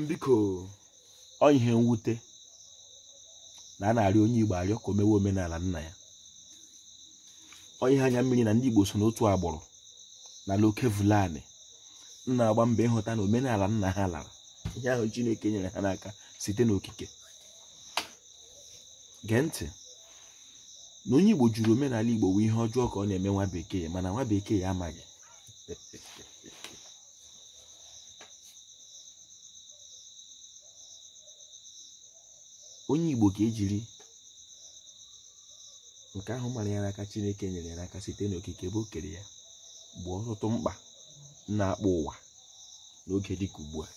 Biko ọ ihe mwute na a na-arịọ onye Igbo arịọ ka o mewe omenala nna ya. Ọ ihe anya mmiri na ndị Igbo so n'otu agbụrụ na Loke Fulani na-agba mbọ ịhụta na omenala nna ha lara, ihe ahụ Chineke nyere ha n'aka site n'okike. Gee ntị na onye Igbo jụrụ omenala Igbo bụ ihe ọjọọ ka ọ na-eme nwa bekee, mana nwa bekee ya amaghị. Onye Igbo ka ejiri nke ahụ mara ya n'aka Chineke nyere ya n'aka site n'okike bụ okere ya bụ ọtụtụ mkpa na-akpọ ụwa n'oge dịka ugbu a.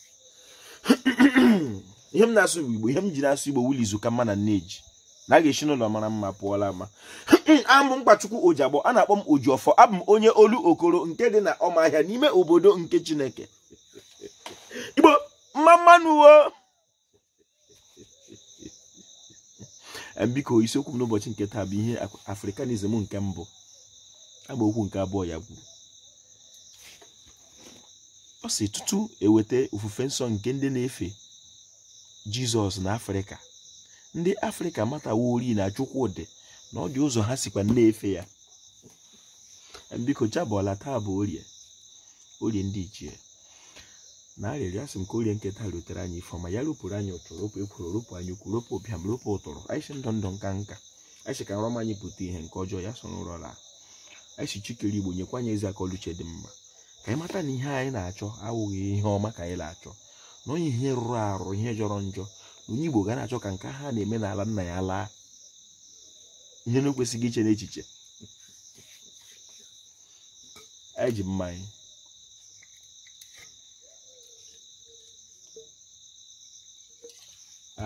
Ihe m na-asụ bụ Igbo, ihe m jiri asụ Igbo wuli izu ka mma na nneji na a ga-esi n'ụlọ mara mma pụọla ama. Amụ Mkpachukwu Ojiagbọ, a na-akpọ m Ojiọfọ, abụ m onye olu okoro nke dị na Ọmahịa n'ime obodo nke Chineke. Igbo mma mmanụ o. Biko isiokwu m n'ụbọchị nke taa bụ ihe Africanism nke mbụ, amaokwu nke abụọ ya kwuru. Ọ sị tutu eweta ofufe nsọ nke ndị na-efe Jizọs na Afrịka, ndị Afrịka matawo ori na Chukwudị na ọ dị ụzọ ha sikwa na-efe ya. Biko chabọla taa bụ orie, orie ndị ichie na arịrịọ asị m ka orie nke taa rutere anyị ifeọma, ya rụpụrụ anyị ụtụ, rụpụ ekworo, rụpụ anyị ukwu, rụpụ ụbịam, rụpụ ụtụrụ. Anyị si ndụ ndụ nka nka, anyị si ka nrọm anyị pụta ihe nke ọjọọ ya so n'ụrọ laa. Anyị si Chikere Igbo nyekwa anyị ezi akọluche dị mma, ka anyị mata na ihe anyị na-achọ awụghị ihe ọma ka anyị na-achọ, na onye ihe rụrụ arụ, ihe jọrọ njọ, na onye Igbo ga na-achọ ka nke ha na-eme n'ala nna ya laa, ihe na-ekwesịghị iche n'echiche. Anyị ji mmanya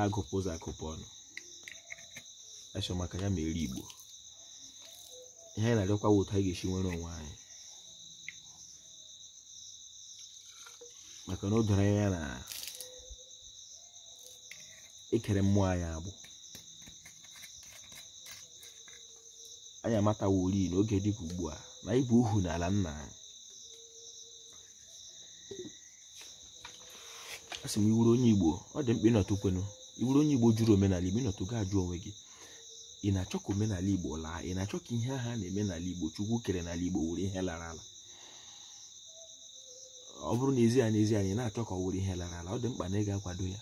agụpụ ụzọ akụpụ ọnụ achọ maka ya ma eri Igbo. Ihe anyị na-arịọkwa otu anyị ga-esi nwere onwe anyị, maka na o doro anya na ekere mmụọ anyị agbụ. Anyị amatawo ori n'oge dịka ugbu a na ịbụ ohu n'ala nna anyị. A sị m iwuru onye Igbo, ọ dị mkpa ịnọtụ kwenu. Iwuru onye Igbo jụrụ omenala Igbo, ịnọtụ ga ajụ onwe gị, ị na-achọ ka omenala Igbo laa? Ị na-achọ ka ihe ahụ a na-eme n'ala Igbo Chukwu kere n'ala Igbo were ihe lara ala? Ọ bụrụ na ezi anyị na-achọ ka ọ were ihe lara ala, ọ dị mkpa na ị ga-akwado ya.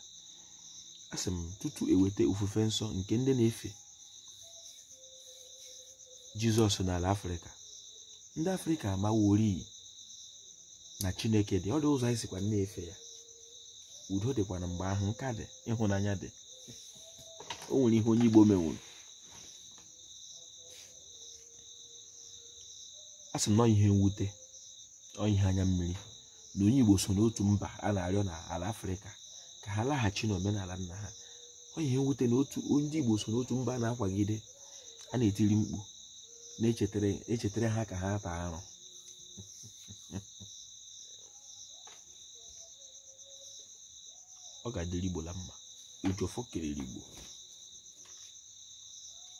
A sị m tutu eweta ofufe nsọ nke ndị na-efe Jizọs n'ala Afrịka, ndị Afrịka amawori na Chineke dị, ọ dị ụzọ anyị sikwa na-efe ya. Udo dịkwa na mgbe ahụ, nka dị, ịhụnanya dị. O nwere ihe onye Igbo menwuru. A sị m na ihe mwute, ọ ihe anya mmiri na onye Igbo so n'otu mba a na-arịọ n'ala Afrịka ka ha laghachi n'omenala nna ha. Ọ ihe mwute na otu ndị Igbo so n'otu mba a na-akwagide, a na-etiri mkpu na-echetara ha ka ha taa arụ. Ọ ga-adịrị Igbo la mma. Ojiọfọ kelere Igbo.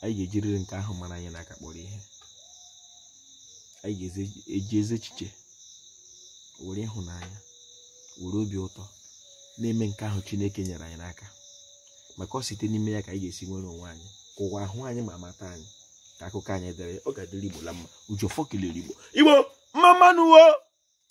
Anyị ga-ejiriri nke ahụ mara anyị n'aka kpọrọ ihe. Anyị ga-eji ezi echiche, were ịhụnanya, were obi ụtọ na-eme nke ahụ Chineke nyere anyị n'aka, maka ọ site n'ime ya ka anyị ga-esi nwere onwe anyị, ka ụwa ahụ anyị ma mata anyị, ka akụkọ anyị dere. Ọ ga-adịrị Igbo la mma. Ojiọfọ kelere Igbo. Igbo mma mmanụ o.